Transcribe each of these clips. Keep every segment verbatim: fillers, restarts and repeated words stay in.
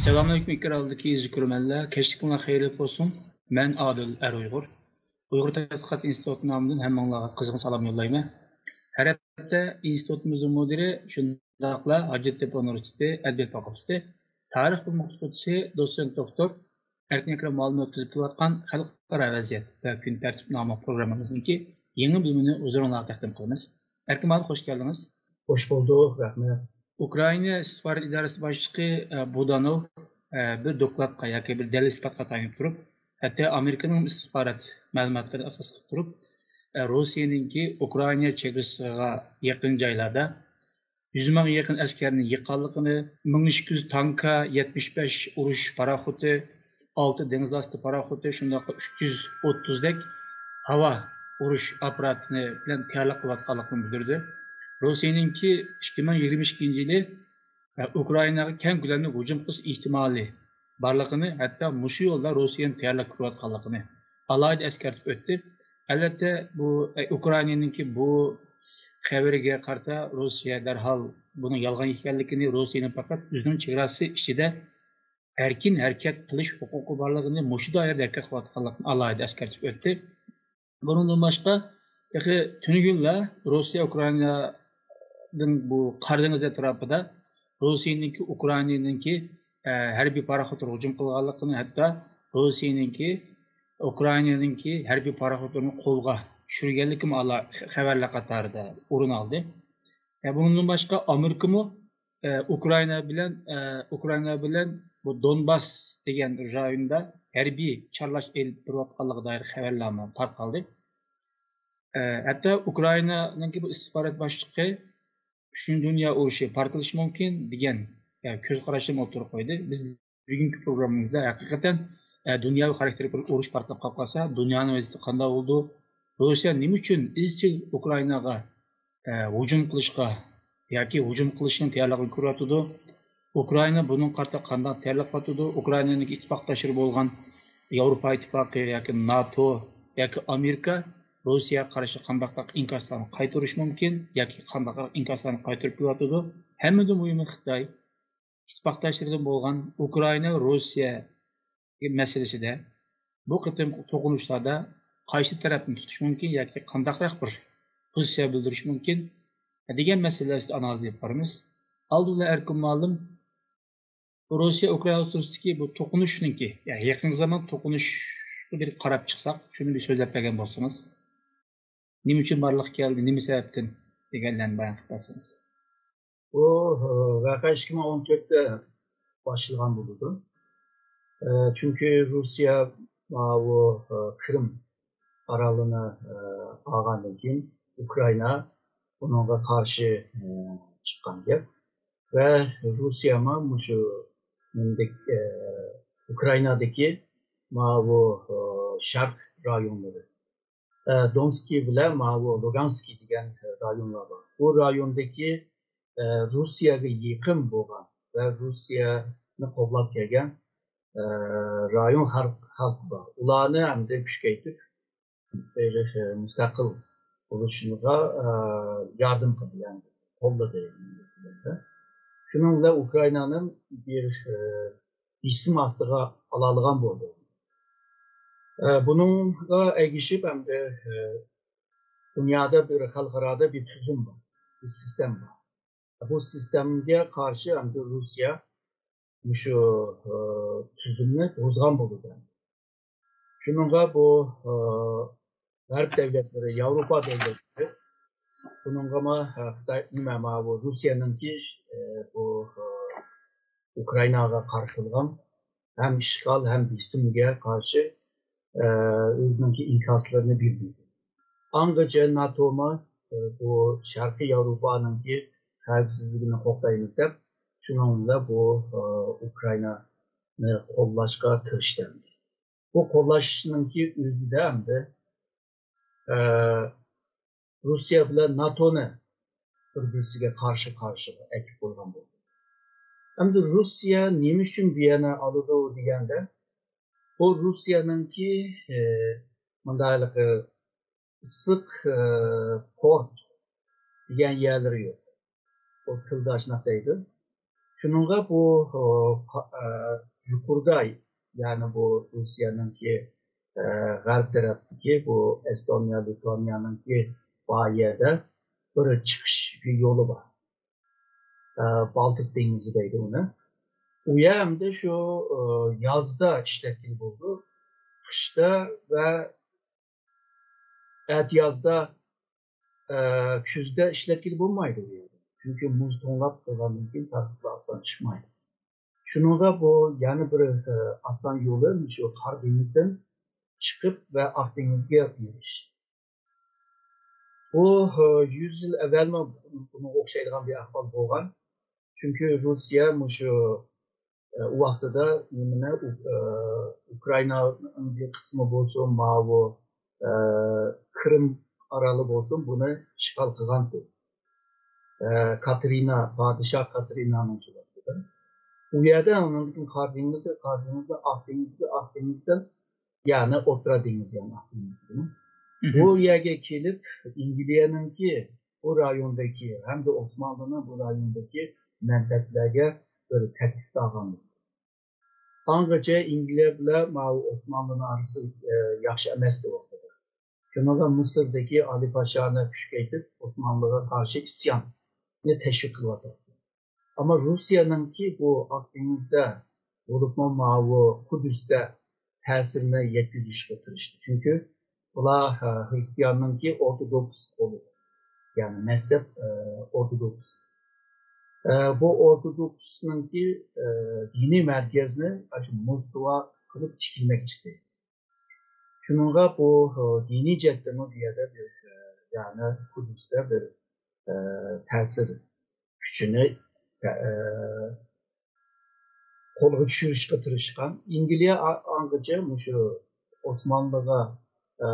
سالام ئەلەيكۇم ئېكرانلىدىكى ئىزچىل كۆرۈرمەنلەر، كەچلىكىڭلار خەيرلىك بولسۇن. مەن ئادىل ئەر ئۇيغۇر. ئۇيغۇر تەتقىقات ئىنستىتۇتى نامىدىن ھەممىڭلارغا قىزغىن سالام يوللايمەن. ھەر ھەپتە ئىنستىتۇتىمىزنىڭ مۇدىرى، شۇنداقلا ھاجەتتېپە ئۇنىۋېرسىتېتى ئەدەبىيات فاكۇلتېتى تارىخ بۆلۈم ئوقۇتقۇچىسى، دوتسېنت دوكتور ئەركىن ئەكرەم مۇئەللىم ئۆتكۈزۈپ كېلىۋاتقان خەلقئارا ۋەزىيەت ۋە كۈن تەرتىپ ناملىق پروگراممىمىزنىڭكى يېڭى بۆلۈمىنى ھۇزۇرۇڭلارغا تەقدىم قىلىمىز. ئەركىن مۇئەللىم، خوش كەلدىڭىز. خوش بولدۇق، رەھمەت. ئۇكرائىنا ئىستىخبارات ئىدارىسى باشلىقى، ئە، بۇدانوف، ئە، بىر دوكلاتقا ياكى بىر دەلىل ئىسپاتقا تايىنىپ تۇرۇپ، ھەتتا ئامېرىكىنىڭ ئىستىخبارات مەلۇماتلىرىنى ئاساس قىلىپ تۇرۇپ، ئە، روسىيەنىڭكى ئۇكرائىنا چېگرىسىغا يېقىن جايلاردا يۈز مىڭغا يېقىن ئەسكەرنى يىغقانلىقىنى، مىڭ ئىككى يۈز تانكا، يەتمىش بەش ئۇرۇش پاراخوتى، ئالتە دېڭىز ئاستى پاراخوتى، شۇنداقلا ئۈچ يۈز ئوتتۇزدەك ھاۋا ئۇرۇش ئاپپاراتىنى بىلەن تەييارلىق قىلىۋاتقانلىقىنى بىلدۈردى. روسىيەنىڭكى ئىككى مىڭ يىگىرمە ئىككىنچى يىلى، ئە، ئۇكرائىناغا كەڭ كۆلەملىك ھۇجۇم قىلىش ئېھتىمالى بارلىقىنى، ھەتتا مۇشۇ يولدا روسىيەنى تەييارلاپ كۆرۈۋاتقانلىقىنى ئالاھىدە ئەسكەرتىپ ئۆتتى. ئەلۋەتتە، بۇ، ئە، ئۇكرائىنانىڭكى بۇ خەۋىرىگە قارىتا روسىيە دەرھال بۇنىڭ يالغان ئىكەنلىكىنى، روسىيەنىڭ پەقەت ئۆزىنىڭ چېگراسى ئىچىدە ئەركىن ھەرىكەت قىلىش ھوقۇقى بارلىقىنى مۇشۇ دائىرىدە ھەرىكەت قىلىۋاتقانلىقىنى ئالاھىدە ئەسكەرتىپ ئۆتتى. بۇنىڭدىن باشقا، تېخى تۈنۈگۈنلا روسىيە ئۇكرائىنادىن بۇ قارا دېڭىز ئەتراپىدا روسىيەنىڭكى، ئۇكرائىنانىڭكى، ئە، ھەربىي پاراخوتلىرىغا ھۇجۇم قىلغانلىقىنى، ھەتتا روسىيەنىڭكى ئۇكرائىنانىڭكى ھەربىي پاراخوتلىرىنى قولغا چۈشۈرگەنلىكىمۇ ئالا-، خەۋەرلەر قاتارىدا ئورۇن ئالدى. ئە، بۇنىڭدىن باشقا، ئامېرىكىمۇ، ئە، ئۇكرائىنا بىلەن، ئە، ئۇكرائىنا بىلەن بۇ دونباس دېگەن رايوندا ھەربىي چارلاش ئېلىپ بېرىۋاتقانلىقىغا دائىر خەۋەرلەرمۇ تارقالدى. ئە، ھەتتا ئۇكرائىنانىڭكى بۇ ئىستىخبارات باشلىقى ئۈچىنچى دۇنيا ئۇرۇشى پارتلىشى مۇمكىن دېگەن، ئە، كۆز قاراشنى ئوتتۇرىغا قويدى. بىز بۈگۈنكى پروگراممىمىزدا ھەقىقەتەن، ئە، دۇنياۋى خاراكتېردىكى بىر ئۇرۇش پارتلاپ قالىپ قالسا، دۇنيانىڭ ۋەزىيىتى قانداق بولىدۇ؟ روسىيە نېمە ئۈچۈن ئىزچىل ئۇكرائىناغا، ئە، ھۇجۇم قىلىشقا ياكى ھۇجۇم قىلىشنىڭ تەييارلىقىنى كۆرۈۋاتىدۇ؟ ئۇكرائىنا بۇنىڭغا قارىتا قانداق تەييارلىق قىلىۋاتىدۇ؟ ئۇكرائىنانىڭ ئىتتىپاقداشلىرى بولغان ياۋروپا ئىتتىپاقى ياكى ناتو ياكى ئامېرىكا روسىيەگە قارشى قانداقراق ئىنكاسلارنى قايتۇرۇشى مۇمكىن ياكى قانداقراق ئىنكاسلارنى قايتۇرۇپ كېلىۋاتىدۇ؟ ھەممىدىن مۇھىمى خىتاي ئىتتىپاقداشلىرىدىن بولغان ئۇكرائىنا، روسىيە مەسىلىسىدە بۇ قېتىمقى توقۇنۇشلاردا قايسى تەرەپنى تۇتۇش مۇمكىن ياكى قانداقراق بىر پوزىتسىيە بىلدۈرۈش مۇمكىن دېگەن مەسىلىلەر ئۈستىدە ئانالىز ئېلىپ بارىمىز. ئالدى بىلەن ئەركىن مۇئەللىم، روسىيە ئۇكرائىنا ئوتتۇرىسىدىكى بۇ توقۇنۇشنىڭكى، يەنى يېقىنقى زامان توقۇنۇشقا بىر قاراپ چىقساق، شۇنى بىر سۆزلەپ بەرگەن بولسىڭىز. نېمە ئۈچۈن بارلىققا كەلدى، نېمە سەۋەبتىن دېگەنلەرنى بايان قىلىپ بەرسىڭىز. بۇ، ئە، ۋەقە ئىككى مىڭ ئون تۆتتە باشلىغان بولىدۇ. ئە، چۈنكى روسىيە ماۋۇ، ئە، قىرىم ئارالىنى، ئە، ئالغاندىن كېيىن ئۇكرائىنا ئۇنىڭغا قارشى، ئە، چىققان گەپ. ۋە روسىيەمۇ مۇشۇ نېمىدەك، ئە، ئۇكرائىنادىكى ماۋۇ، ئە، شەرق رايونلىرى، ئە، دونسكىي بىلەن ماۋۇ لۇگانسكىي دېگەن رايونلار بار. بۇ رايوندىكى، ئە، روسىيەگە يېقىن بولغان ۋە روسىيەنى قوللاپ كەلگەن، ئە، رايون خەلق-، خەلقى بار. ئۇلارنى ئەمدى كۈچەيتىپ، بىر، ئە، مۇستەقىل بولۇشىغا، ئە، ياردەم قىلدى، يەنى قوللىدى. شۇنىڭ بىلەن ئۇكرائىنانى بىر، ئە، بېسىم ئاستىغا ئالالىغان بولدى. ئە، بۇنىڭغا ئەگىشىپ ئەمدى، ئە، دۇنيادا بىر، خەلقئارادا بىر تۈزۈم بار، بىر سىستېما بار. بۇ سىستېمىگە قارشى ئەمدى روسىيە مۇشۇ، ئە، تۈزۈمنى بۇزغان بولىدۇ. شۇنىڭغا بۇ، ئە، غەرب دۆلەتلىرى، ياۋروپا دۆلەتلىرى، بۇنىڭغىمۇ، ئە، خىتاي، نېمە، ماۋۇ روسىيەنىڭكى، ئە، بۇ، ئە، ئۇكرائىناغا قارشى قىلغان ھەم ئىشغال، ھەم بېسىمگە قارشى، ئە، ئۆزىنىڭكى ئىنكاسلىرىنى بىلدۈردى. ئاڭغىچە ناتومۇ، ئە، بۇ شەرقىي ياۋروپانىڭكى خەۋپسىزلىكىنى قوغدايمىز دەپ، شۇنىڭ بىلەن بۇ، ئە، ئۇكرائىنانى قوللاشقا تىرىشتى. بۇ قوللاشنىڭكى ئۆزىدە ئەمدى، ئە، روسىيە بىلەن ناتونى بىر-بىرسىگە قارشى-قارشىغا ئەكىپ قويغان بولدى. ئەمدى روسىيە نېمە ئۈچۈن بۇ يەرنى ئالىدۇ دېگەندە، بۇ روسىيەنىڭكى، ئە، مۇنداق ھېلىقى ئىسسىق، ئە، پورت دېگەن يەرلىرى يوق. ئۇ تىلدا شۇنداق دەيدۇ. شۇنىڭغا بۇ، ئە، يۇقىرىدا، يەنى بۇ روسىيەنىڭكى، ئە، غەرب تەرەپتىكى بۇ ئەستونىيە، لىتۋانىيەنىڭكى بۇ يەردە بىر چىقىش يولى بار. ئە، بالتىك دېڭىزى دەيدۇ ئۇنى. ئۇ يەر ئەمدى شۇ، ئە، يازدا ئىشلەتكىلى بولىدۇ. قىشتا ۋە ئەتىيازدا، ئە، كۈزدە ئىشلەتكىلى بولمايدۇ ئۇ يەردە. چۈنكى مۇز توڭلاپ قالغاندىن كېيىن تارتىپلا ئاسان چىقمايدۇ. شۇنىڭغا بۇ يەنە بىر، ئە، ئاسان يولى شۇ قارا دېڭىزدىن چىقىپ ۋە ئاق دېڭىزگە بېرىش. بۇ، ئە، يۈز يىل ئەۋۋەلمۇ بۇنىڭغا ئوخشايدىغان بىر ئەھۋال بولغان. چۈنكى روسىيە مۇشۇ، ئە، ئۇ ۋاقتىدا نېمىنى، ئۇ-، ئە، ئۇكرائىنانىڭ بىر قىسمى بولسۇن، ماۋۇ، ئە، قىرىم ئارالى بولسۇن، بۇنى ئىشغال قىلغانتى. ئە، كاتېرىنا، پادىشاھ كاتېرىنانىڭكى ۋاقتىدا. ئۇ يەردە ئاندىن كېيىن قارا دېڭىزى، قارا دېڭىزدىن ئاق دېڭىزگە، ئاق دېڭىزدىن، يەنى ئوتتۇرا دېڭىز، يەنى ئاق دېڭىز. بۇ يەرگە كېلىپ، ئىنگلىيەنىڭكى بۇ رايوندىكى ھەمدە ئوسمانلىنىڭ بۇ رايوندىكى مەنپەئەتلەرگە بىر تەپكە سالغان. ئاڭغىچە ئىنگلىيە بىلەن ماۋۇ ئوسمانلىنىڭ ئارىسى، ئە، ياخشى ئەمەستى ۋاقتىدا. شۇنىڭغا مىسىردىكى ئالى پاشانى كۈچەيتىپ، ئوسمانلىغا قارشى ئىسياننى تەشۋىق قىلىۋاتاتتى. ئەمما روسىيەنىڭكى بۇ ئاق دېڭىزدە، بولۇپمۇ ماۋۇ قۇددۇستا تەسىرىنى يەتكۈزۈشكە تىرىشتى. چۈنكى بۇلار، ھە، خرىستىياننىڭكى ئورتودوكس قولى، يەنى مەزھەپ، ئە، ئورتودوكس. ئە، بۇ ئورتودوكسنىڭكى، ئە، دىنىي مەركەزنى ئاشۇ موسكۋا قىلىپ تىكلىمەكچى ئىدى. شۇنىڭغا بۇ، ئە، دىنىي جەھەتتىمۇ بۇ يەردە بىر، ئە، يەنى قۇددۇستا بىر، ئە، تەسىر كۈچىنى، ئە، قولغا چۈشۈرۈشكە تىرىشقان. ئىنگلىيە ئا-، ئاڭغىچە مۇشۇ ئوسمانلىغا، ئە،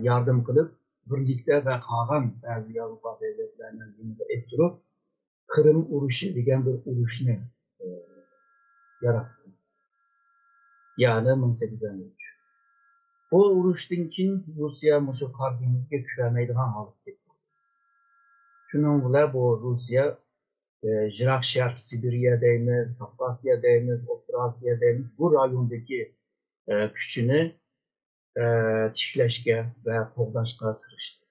ياردەم قىلىپ، بىرلىكتە ۋە قالغان بەزى ياۋروپا دۆلەتلەرنىڭ يېنىدا ئېلىپ تۇرۇپ، قىرىم ئۇرۇشى دېگەن بىر ئۇرۇشنى، ئە، ياراتتى. يەنى مىڭ سەككىز يۈز ئەللىك ئۈچ. بۇ ئۇرۇشتىن كېيىن روسىيە مۇشۇ قارا دېڭىزگە كىرەلمەيدىغان ھالەتكە كەپتۇ. شۇنىڭ بىلەن بۇ روسىيە، ئە، يىراق شەرق سىبىرىيە دەيمىز، كاپتاسىيە دەيمىز، ئوتتۇرا ئاسىيا دەيمىز، بۇ رايوندىكى، ئە، كۈچىنى، ئە، تىكلەشكە ۋە قوغداشقا تىرىشتى.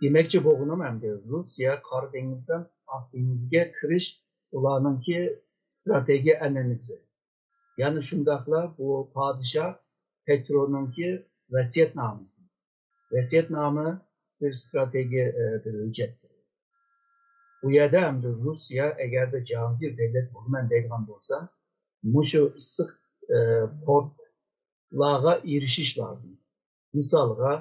دېمەكچى بولغىنىم ئەمدى روسىيە قارا دېڭىزدىن ئاق دېڭىزگە كىرىش ئۇلارنىڭكى ئىستراتېگىيە ئەنئەنىسى. يەنى شۇنداقلا بۇ پادىشاھ پېترونىڭكى ۋەسىيەتنامىسى. ۋەسىيەتنامە بىر ئىستراتېگىيە، ئە، بىر ھۆججەتتۇر. بۇ يەردە ئەمدى روسىيە ئەگەردە جاھانگىر دۆلەت بولىمەن دەيدىغان بولسا، مۇشۇ ئىسسىق، ئە، پورتلارغا ئېرىشىش لازىم. مىسالغا،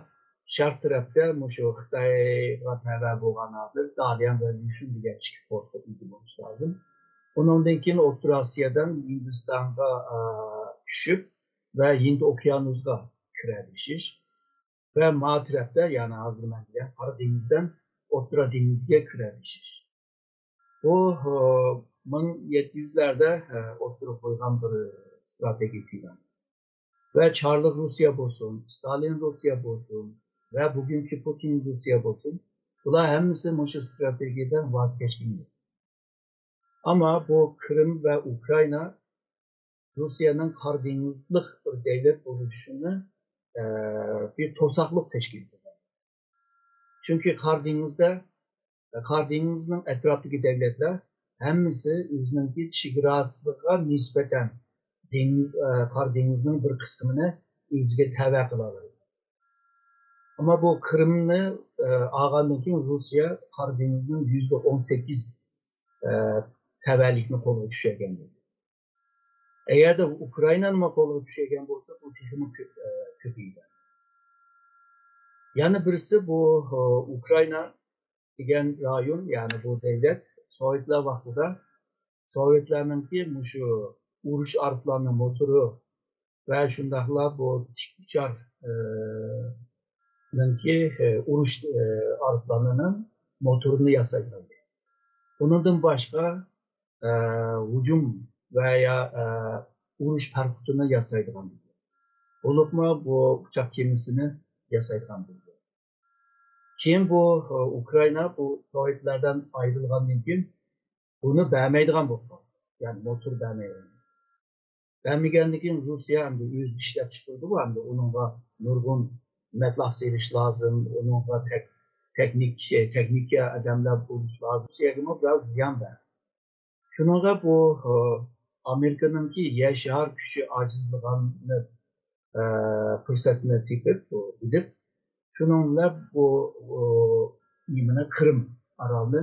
شەرق تەرەپتە مۇشۇ خىتايغا تەۋە بولغان ھازىر داليەن ۋە لۈشۈن دېگەن ئىككى پورتقا ئىگە بولۇش لازىم. ئۇنىڭدىن كېيىن ئوتتۇرا ئاسىيادىن ھىندىستانغا، ئە، چۈشۈپ ۋە ھىند ئوكيانۇسىغا كىرەلىشىش. ۋە ما تەرەپتە، يەنى ھازىر مەن دېگەن قارا دېڭىزدىن ئوتتۇرا دېڭىزگە كىرەلىشىش. بۇ، ئە، مىڭ يەتتە يۈزلەردە، ئە، ئوتتۇرىغا قويغان بىر ئىستراتېگىيە پىلان. ۋە چارلىق روسىيە بولسۇن، ستالىن روسىيە بولسۇن ۋە بۈگۈنكى پۇتىن روسىيە بولسۇن، بۇلار ھەممىسى مۇشۇ ئىستراتېگىيەدىن ۋاز كەچكەن. ئەمما بۇ قىرىم ۋە ئۇكرائىنا روسىيەنىڭ قارا دېڭىزلىق بىر دۆلەت بولۇشىنى، ئە، بىر توساقلىق تەشكىل قىلغان. چۈنكى قارا دېڭىزدە، قارا دېڭىزنىڭ ئەتراپىدىكى دۆلەتلەر ھەممىسى ئۆزىنىڭكى چېگراسىغا نىسبەتەن دېڭ-، ئە، قارا دېڭىزنىڭ بىر قىسمىنى ئۆزىگە تەۋە قىلالايدۇ. ئەمما بۇ قىرىمنى، ئە، ئالغاندىن كېيىن روسىيە قارا دېڭىزنىڭ يۈزدە ئون سەككىز، ئە، تەۋەلىكنى قولغا چۈشۈرگەن بولدى. ئەگەردە ئۇكرائىنانىمۇ قولغا چۈشۈرگەن بولسا، بۇ تېخىمۇ كۆپ، ئە، كۆپىيىدۇ. يەنە بىرسى بۇ، ئە، ئۇكرائىنا دېگەن رايون، يەنى بۇ دۆلەت سوۋېتلار ۋاقتىدا سوۋېتلارنىڭكى مۇشۇ ئۇرۇش ئايروپىلانى موتورى ۋە شۇنداقلا بۇ تىك ئۇچار، ئە، نىڭكى، ئە، ئۇرۇش، ئە، ئايروپىلانىنىڭ موتورىنى ياسايدىغان. ئۇنىڭدىن باشقا، ئە، ھۇجۇم ۋە يا، ئە، ئۇرۇش پاراخوتىنى ياسايدىغان. بولۇپمۇ بۇ ئۇچاق كېمىسىنى ياسايدىغان بولدى. كېيىن بۇ، ئە، ئۇكرائىنا بۇ سوۋېتلاردىن ئايرىلغاندىن كېيىن بۇنى بەرمەيدىغان بولۇپ قالدى. يەنى موتور بەرمەيدىغان. بەرمىگەندىن كېيىن روسىيە ئەمدى ئۆزى ئىشلەپ چىقىرىدۇ، ئەمدى ئۇنىڭغا نۇرغۇن مەبلەغ سېلىش لازىم، ئۇنىڭغا تەك-، تېخنىك، تېخنىكا ئادەملەر بولۇش لازىم. روسىيەگىمۇ بىراز زىيان بەردى. شۇنىڭغا بۇ، ئامېرىكىنىڭكى يەر شار كۈچى ئاجىزلىغاننى، ئە، پۇرسەتنى تېپىپ، بۇ بىلىپ، شۇنىڭ بىلەن بۇ، ئۇ، نېمىنى، قىرىم ئارالنى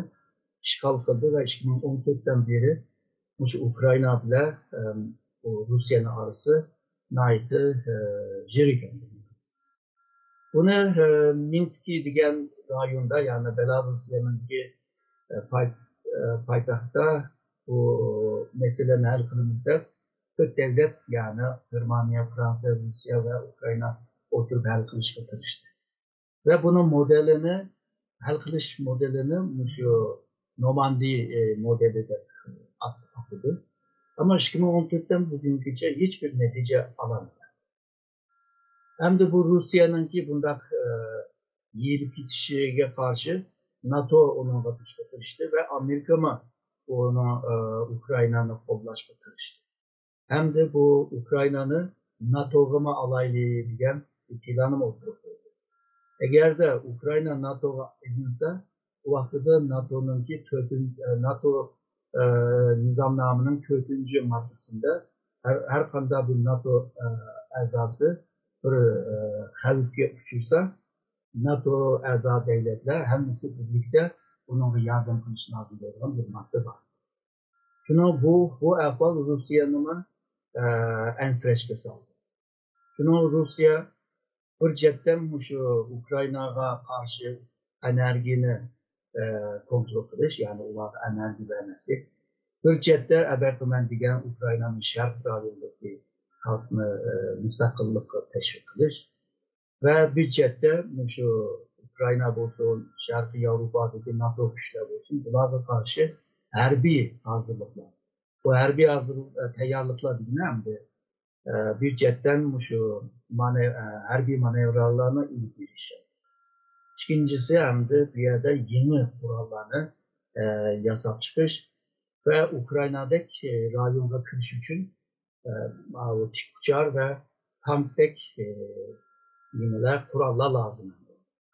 ئىشغال قىلدى ۋە ئىككى مىڭ ئون تۆتتىن بېرى مۇشۇ ئۇكرائىنا بىلەن، ئەم، بۇ روسىيەنىڭ ئارىسى ناھايىتى، ئە، يىرىك. بۇنى، ئە، مىنسكى دېگەن رايوندا، يەنى بېلاروسىيەنىڭكى، ئە، پاي-، ئە، پايتەختتە بۇ مەسىلىنى ھەل قىلىمىز دەپ، تۆت دەۋلەت، يەنى گېرمانىيە، فرانسىيە، روسىيە ۋە ئۇكرائىنا ئولتۇرۇپ ھەل قىلىشقا تىرىشتى. ۋە بۇنىڭ مودېلىنى، ھەل قىلىش مودېلىنى مۇشۇ نورماندىي، ئى، مودېلى دەپ ئات-، ئاتىدى. ئەمما ئىككى مىڭ ئون تۆتتىن بۈگۈنگىچە ھېچبىر نەتىجە ئالالمىدى. ئەمدى بۇ روسىيەنىڭكى بۇنداق، ئى، يېيىلىپ كېتىشىگە قارشى ناتو ئۇنىڭغا تۇتۇشقا تىرىشتى ۋە ئامېرىكىمۇ ئۇنىڭ، ئى، ئۇكرائىنانى قوللاشقا تىرىشتى. ھەمدە بۇ ئۇكرائىنانى ناتوغىمۇ ئالايلى دېگەن پىلانىمۇ ئوتتۇرىغا قويدى. ئەگەردە ئۇكرائىنا ناتوغا ئېلىنسا، ئۇ ۋاقتىدا ناتونىڭكى تۆتىنچى، ناتو، ئە، نىزامنامىنىڭ تۆتىنچى ماددىسىندە ھەر، ھەر قانداق بىر ناتو، ئە، ئەزاسى بىر، ئە، خەۋپكە ئۇچرىسا، ناتو ئەزا دۆلەتلەر ھەممىسى بىرلىكتە ئۇنىڭغا ياردەم قىلىشى لازىم بولىدىغان بىر ماددا بار. شۇنىڭ بۇ، بۇ ئەھۋال روسىيەنىمۇ، ئە، ئەنسىرەشكە سالدى. شۇنىڭ روسىيە بىر جەھەتتىن مۇشۇ ئۇكرائىناغا قارشى ئېنېرگىيەنى، ئە، كونترول قىلىش، يەنى ئۇلارغا ئېنېرگىيە بەرمەسلىك. بىر جەھەتتە ئەبەقىمەن دېگەن ئۇكرائىنانىڭ شەرق رايونىدىكى خەلقنى، ئە، مۇستەقىللىققا تەشۋىق قىلىش. ۋە بىر جەھەتتە مۇشۇ ئۇكرائىنا بولسۇن، شەرقىي ياۋروپادىكى ناتو كۈچلەر بولسۇن، بۇلارغا قارشى ھەربىي ھازىرلىقلار. بۇ ھەربىي ھازىر، تەييارلىقلار دېگىنى ئەمدى، بىر جەھەتتىن مۇشۇ مانې-، ھەربىي مانېۋىرلارنى ئېلىپ بېرىش. ئىككىنچىسى ئەمدى بۇ يەردە يېڭى قوراللارنى، ياساپ چىقىش ۋە ئۇكرائىنادەك، رايونغا كىرىش ئۈچۈن ئە، ماۋۇ تىك ئۇچار ۋە تانكتەك، ئە، نېمىلەر، قوراللار لازىم.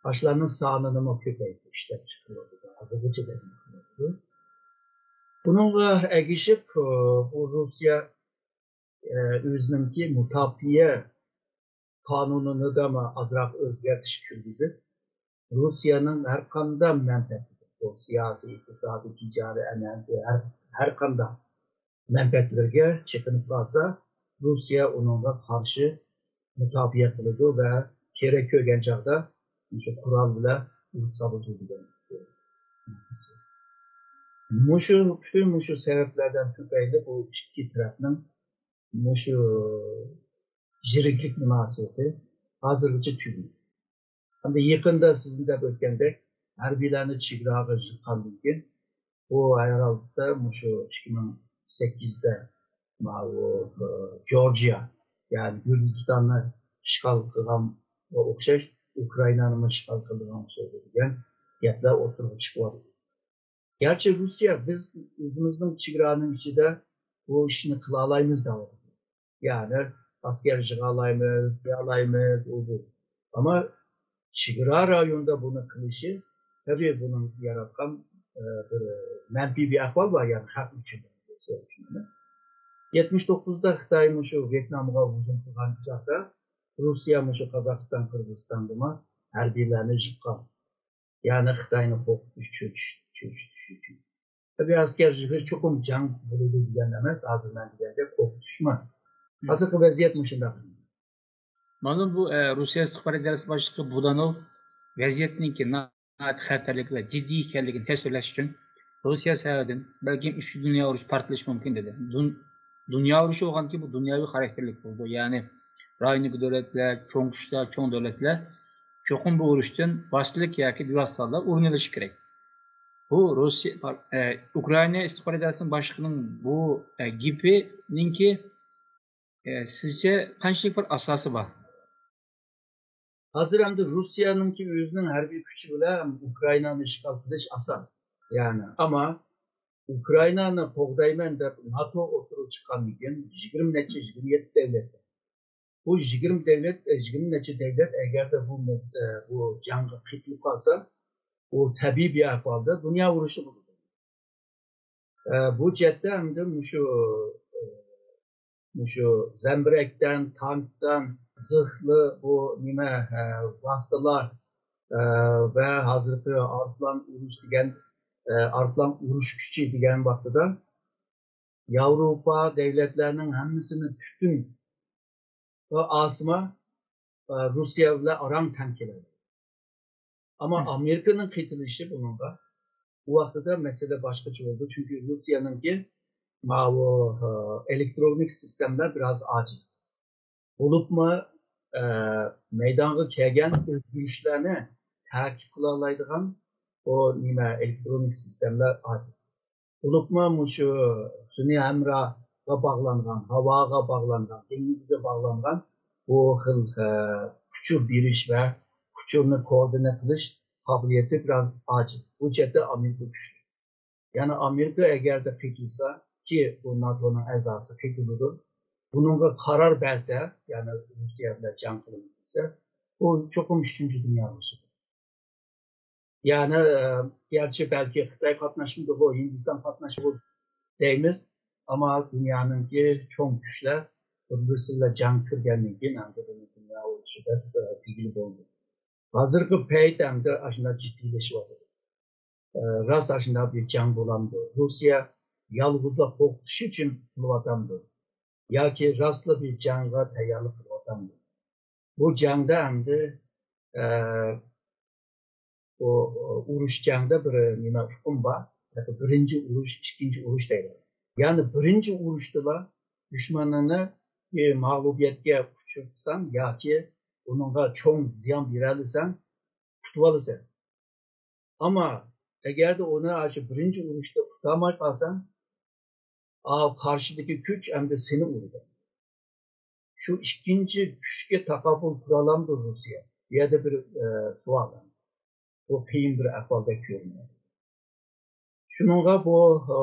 ئاشۇلارنىڭ سانىنىمۇ كۆپەيتىپ ئىشلەپچىقىرىۋاتىدۇ. ھازىرغىچە دەۋام قىلىۋاتىدۇ. بۇنىڭغا ئەگىشىپ، ئۇ، بۇ روسىيە، ئە، ئۆزىنىڭكى مۇداپىئە قانۇنىنىدىمۇ ئازراق ئۆزگەرتىش كىرگۈزۈپ، روسىيەنىڭ ھەر قانداق مەنپەئەتلىرى، بۇ سىياسىي، ئىقتىسادىي، تىجارىي، ئەنئەنىۋى، ھەر، ھەر قانداق مەنپەئەتلىرىگە چېقىنىپ قالسا، روسىيە ئۇنىڭغا قارشى مۇداپىئە قىلىدۇ ۋە كېرەك كۆرگەن چاغدا مۇشۇ قورال بىلەن ئۇرۇپ سالىدۇ دېگەن. مۇشۇ، پۈتۈن مۇشۇ سەۋەبلەردىن تۈپەيلى بۇ ئىككى تەرەپنىڭ مۇشۇ يىرىكلىك مۇناسىۋىتى ھازىرغىچە تۈگىمىدى. ئەمدى يېقىندا سىزنىڭ دەپ ئۆتكەندەك، ھەربىيلەرنى چېگراغا يىغقاندىن كېيىن، بۇ ھەرھالدا مۇشۇ ئىككى مىڭ سەككىزدە ماۋۇ، ئى، جورجىيا، يەنى گۈرجىستاننى ئىشغال قىلغانغا ئوخشاش، ئۇكرائىنانىمۇ ئىشغال قىلىدىغان ئوخشايدۇ دېگەن گەپلەر ئوتتۇرىغا چىقىۋاتىدۇ. گەرچە روسىيە، بىز ئۆزىمىزنىڭ چېگرانىڭ ئىچىدە بۇ ئىشنى قىلالايمىز دەۋاتىدۇ. يەنى ئەسكەر يىغالايمىز، قىلالايمىز، ئۇ بۇ. ئەمما چېگرا رايونىدا بۇنى قىلىشى، تەبىئىي بۇنىڭ ياراتقان، ئە، بىر مەنپىي بىر ئەھۋال بار، يەنى خەق ئۈچۈن، روسىيە ئۈچۈن ئەمەس. يەتمىش توققۇزدا خىتاي مۇشۇ ۋيېتنامغا ھۇجۇم قىلغان چاغدا روسىيە مۇشۇ قازاقىستان، قىرغىزىستاندىمۇ ھەربىيلەرنى يىغقان. يەنى خىتاينى قورقۇتۇش، چۆچۈش، چۆچۈتۈش ئۈچۈن. تەبىئىي ئەسكەر يىغىش چوقۇم جەڭ بولىدۇ دېگەن ئەمەس، ھازىر مەن دېگەندەك قورقۇتۇشمۇ. ھازىرقى ۋەزىيەت مۇشۇنداق. مانا بۇ، ئە، روسىيە ئىستىخبارات ئىدارىسى باشلىقى بۇدانوف ۋەزىيەتنىڭكى ناھايىتى خەتەرلىك ۋە جىددىي ئىكەنلىكىنى تەسۋىرلەش ئۈچۈن، روسىيە سەۋەبىدىن بەلكىم ئۈچىنچى دۇنيا ئۇرۇشى پارتلىشى مۇمكىن دېدى. دۇن-، دۇنيا ئۇرۇشى بولغاندىكىن بۇ دۇنياۋى خاراكتېرلىك بولىدۇ. يەنى رايوندىكى دۆلەتلەر، چوڭ كۈچلەر، چوڭ دۆلەتلەر چوقۇم بۇ ئۇرۇشتىن ۋاسىتىلىك ياكى بىۋاسىتە ھالدا ئورۇن ئېلىشى كېرەك. بۇ روسىيە، ئە، ئۇكرائىنا ئىستىخبارات ئىدارىسىنىڭ باشلىقىنىڭ بۇ، ئە، گېپىنىڭكى، ئە، سىزچە قانچىلىك بىر ئاساسى بار؟ ھازىر ئەمدى روسىيەنىڭكى ئۆزىنىڭ ھەربىي كۈچى بىلەن ئۇكرائىنانى ئىشغال قىلىش ئاسان. يەنى، ئەمما ئۇكرائىنانى قوغدايمەن دەپ ناتو ئوتتۇرىغا چىققاندىن كېيىن، يىگىرمە نەچچە، يىگىرمە يەتتە دەۋلەت بار. بۇ يىگىرمە دەۋلەت، ئە، يىگىرمە نەچچە دەۋلەت ئەگەردە بۇ مەس-، ئە، بۇ جەڭگە قېتىلىپ قالسا، ئۇ تەبىئىي بىر ئەھۋالدا دۇنيا ئۇرۇشى بولىدۇ. ئە، بۇ جەھەتتە ئەمدى مۇشۇ، ئە، مۇشۇ زەمبىرەكتىن، تانكتىن، زىخلى بۇ نېمە، ئە، ۋاسىتىلار، ئە، ۋە ھازىرقى ئايروپىلان ئۇرۇش دېگەن، ئە، ئايروپىلان ئۇرۇش كۈچى دېگەن ۋاقتىدا ياۋروپا دەۋلەتلەرنىڭ ھەممىسىنى پۈتۈن ئاسما، ئە، روسىيە بىلەن ئاران تەڭ كېلەلەيدۇ. ئەمما ئامېرىكىنىڭ قېتىلىشى بۇنىڭغا، ئۇ ۋاقتىدا مەسىلە باشقىچە بولدى. چۈنكى روسىيەنىڭكى ماۋۇ، ئە، ئېلېكترونىك سىستېمىلار بىراز ئاجىز. بولۇپمۇ، ئە، مەيدانغا كەلگەن ئۆزگىرىشلەرنى تەكىت قىلالايدىغان ئۇ نېمە، ئېلېكترونىك سىستېمىلار ئاجىز. بولۇپمۇ مۇشۇ سۈنئىي ھەمراغا باغلانغان، ھاۋاغا باغلانغان، دېڭىزغا باغلانغان بۇ خىل، ئە، ئۇچۇر بېرىش ۋە ئۇچۇرنى كوئوردىنات قىلىش قابىلىيىتى بىراز ئاجىز. بۇ جەھەتتە ئامېرىكا كۈچلۈك. يەنى ئامېرىكا ئەگەردە قېتىلسا، كى بۇ ناتونىڭ ئەزاسى قېتىلىدۇ، بۇنىڭغا قارار بەرسە، يەنى روسىيە بىلەن جەڭ قىلىمىز دېسە، بۇ چوقۇم ئۈچىنچى دۇنيا ئۇرۇشى. يەنى، ئە، گەرچە بەلكى خىتاي قاتناشمىدىغۇ، ھىندىستان قاتناشمىدىغۇ دەيمىز، ئەمما دۇنيانىڭكى چوڭ كۈچلەر بىر-بىرسى بىلەن جەڭگە كىرگەندىن كېيىن، ئەمدى بۇنى دۇنيا ئۇرۇشى دەپ، ئە، دېگىلى بولىدۇ. ھازىرقى پەيت ئەمدى ئاشۇنداق جىددىيلىشىۋاتىدۇ. ئە، راست ئاشۇنداق بىر جەڭ بولامدۇ؟ روسىيە يالغۇزلا قورقۇتۇش ئۈچۈن قىلىۋاتامدۇ؟ ياكى راستلا بىر جەڭگە تەييارلىق قىلىۋاتامدۇ؟ بۇ جەڭدە ئەمدى، ئە، بۇ، ئۇرۇش جەڭدە بىر نېمە ئۇقۇم بار. بىرىنچى ئۇرۇش، ئىككىنچى ئۇرۇش دەيدۇ. يەنى بىرىنچى ئۇرۇشتىلا دۈشمىنىڭنى، ئە، مەغلۇبىيەتكە ئۇچرىتىسەن ياكى ئۇنىڭغا چوڭ زىيان بېرەلىسەڭ، قۇتۇۋالىسەن. ئەمما ئەگەردە ئۇنى ئاشۇ بىرىنچى ئۇرۇشتا ئۇتالماي قالساڭ، ئاۋۇ قارشىدىكى كۈچ ئەمدى سېنى ئۇرىدۇ. شۇ ئىككىنچى كۈچكە تاقابىل تۇرالامدۇ روسىيە؟ بۇ يەردە بىر، ئە، سوئال. بۇ قىيىن بىر ئەھۋالدەك كۆرۈنىدۇ. شۇنىڭغا بۇ، ئە،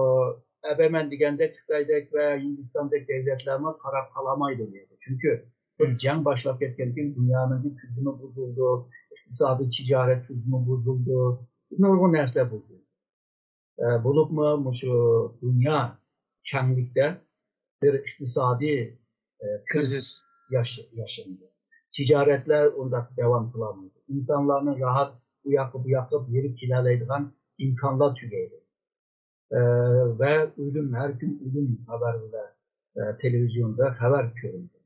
ئەبەمەن دېگەندەك خىتايدەك ۋە ھىندىستاندەك دەۋلەتلەرمۇ قاراپ قالالمايدۇ بۇ يەردە. چۈنكى بىر جەڭ باشلاپ كەتكەندىن كېيىن دۇنيانىڭ تۈزۈمى بۇزۇلىدۇ، ئىقتىسادىي تىجارەت تۈزۈمى بۇزۇلىدۇ، نۇرغۇن نەرسە بۇزۇلىدۇ. ئە، بولۇپمۇ مۇشۇ دۇنيا كەڭلىكتە بىر ئىقتىسادىي، ئە، كرىزىس ياش-، ياشىنىدۇ. تىجارەتلەر ئۇنداق داۋام قىلالمايدۇ. ئىنسانلارنىڭ راھەت ئۇ ياققا، بۇ ياققا بېرىپ كېلەلەيدىغان ئىمكانلار تۈگەيدۇ. ئە، ۋە ئۆلۈم، ھەر كۈن ئۆلۈم خەۋەرلەر، ئە، تېلېۋىزىيوندا خەۋەر كۆرۈنىدۇ.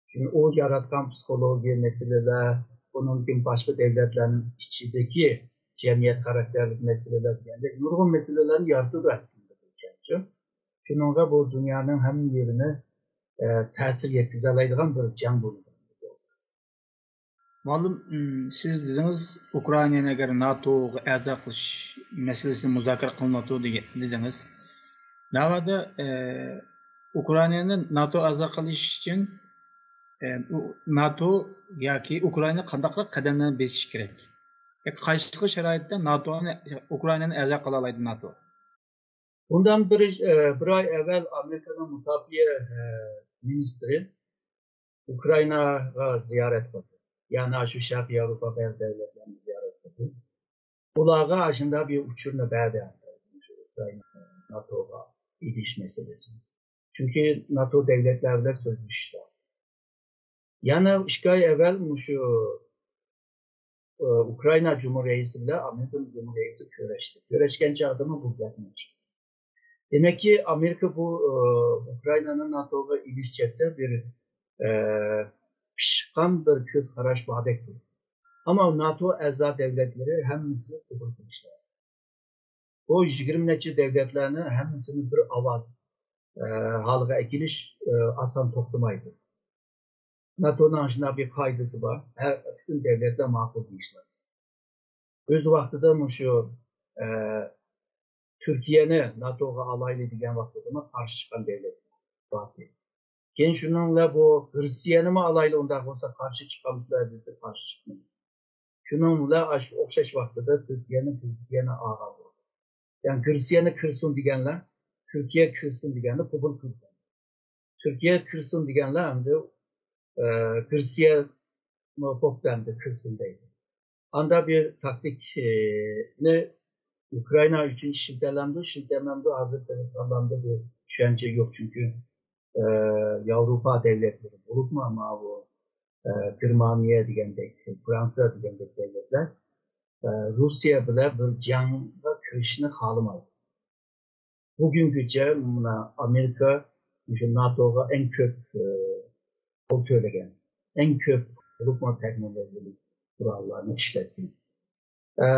چۈنكى ئۇ ياراتقان پسىخولوگىيە مەسىلىلەر، ئۇنىڭدىن كېيىن باشقا دۆلەتلەرنىڭ ئىچىدىكى جەمئىيەت خاراكتېرلىك مەسىلىلەر دېگەندەك نۇرغۇن مەسىلىلەرنى يارىتىدۇ ئەسلىدە بۇ جەڭ. شۇنىڭغا بۇ دۇنيانىڭ ھەممە يېرىنى، ئە، تەسىر يەتكۈزەلەيدىغان بىر جەڭ بولىدۇ. مۇئەللىم، ئىم، سىز دېدىڭىز، ئۇكرائىنانى ئەگەر ناتوغا ئەزا قىلىش مەسىلىسى مۇزاكىرە قىلىنىۋاتىدۇ دېگەن، دېدىڭىز. ناۋادا، ئە، ئۇكرائىنانى ناتو ئەزا قىلىش ئۈچۈن، ئە، ئۇ، ناتو ياكى ئۇكرائىنا قانداقراق قەدەملەرنى بېسىش كېرەك؟ ياكى قايسى خىل شارائىتتا ناتونى، ئۇكرائىنانى ئەزا قىلالايدۇ ناتو؟ بۇندىن بىر، ئە، بىر ئاي ئەۋۋەل ئامېرىكانىڭ مۇداپىئە، ئە، مىنىستىرى ئۇكرائىناغا زىيارەت قىلدى. يەنى شۇ شەرقىي ياۋروپا بەزى دۆلەتلەرنى زىيارەت قىلدى. ئۇلارغا ئاشۇنداق بىر ئۇچۇرنى بەردى. شۇ ئۇكرائىنا ناتوغا ئېلىش مەسىلىسى. چۈنكى ناتو دۆلەتلەر بىلەن سۆزلىشىش لازىم. يەنە ئىككى ئاي ئەۋۋەل مۇشۇ، ئۇ، ئۇكرائىنا جۇمھۇر رەئىسى بىلەن ئامېرىكا جۇمھۇر رەئىسى كۆرۈشتى. كۆرۈشكەن چاغدىمۇ بۇ گەپنى ئىشلىدى. دېمەككى، ئامېرىكا بۇ، ئۇ، ئۇكرائىنانى ناتوغا ئېلىش جەھەتتە بىر، ئە، پىشقان بىر كۆز قاراش باردەك تۇرىدۇ. ئەمما ناتو ئەزا دۆلەتلىرى ھەممىسى قوبۇل قىلىشى لازىم. بۇ يىگىرمە نەچچە دۆلەتلەرنى ھەممىسىنى بىر ئاۋاز، ئە، ھالغا ئەكېلىش، ئە، ئاسان توختىمايدۇ. ناتونىڭ شۇنداق بىر قائىدىسى بار، ھەر، پۈتۈن دۆلەتلەر ماقۇل دېيىشى لازىم. ئۆز ۋاقتىدا مۇشۇ، ئە، تۈركىيەنى ناتوغا ئالايلى دېگەن ۋاقتىدىمۇ قارشى چىققان دۆلەت باردى. كېيىن شۇنىڭ بىلەن بۇ گرېتسىيەنىمۇ ئالايلى، ئۇنداق بولسا قارشى چىقامسىلەر دېسە، قارشى چىقمىدى. شۇنىڭ بىلەن ئاشۇ ئوخشاش ۋاقتىدا تۈركىيەنى گرېتسىيەنى ئالغان بولدى. يەنى گرېتسىيەنى كىرسۇن دېگەنلەر، تۈركىيە كىرسۇن دېگەننى قوبۇل قىلدى. تۈركىيە كىرسۇن دېگەنلەر ئەمدى، ئە، گرېتسىيە بوپتۇ ئەمدى كىرسۇن دەيدۇ. ئاندا بىر تاكتىكىنى ئۇكرائىنا ئۈچۈن ئىشلىتەلەمدۇ، ئىشلىتەلمەمدۇ، ھازىر تېلېفونلاردا بىر چۈشەنچە يوق، چۈنكى، ئە، ياۋروپا دەۋلەتلىرى بولۇپمۇ ماۋۇ، ئە، گېرمانىيە دېگەندەك، فرانسىيە دېگەندەك دەۋلەتلەر، ئە، روسىيە بىلەن بىر جەڭگە كىرىشنى خالىمايدۇ. بۈگۈنگىچە مانا ئامېرىكا مۇشۇ ناتوغا ئەڭ كۆپ، ئە، پۇل تۆلىگەن، ئەڭ كۆپ بولۇپمۇ تېخنولوگىيەلىك قوراللارنى ئىشلەتكەن. ئە،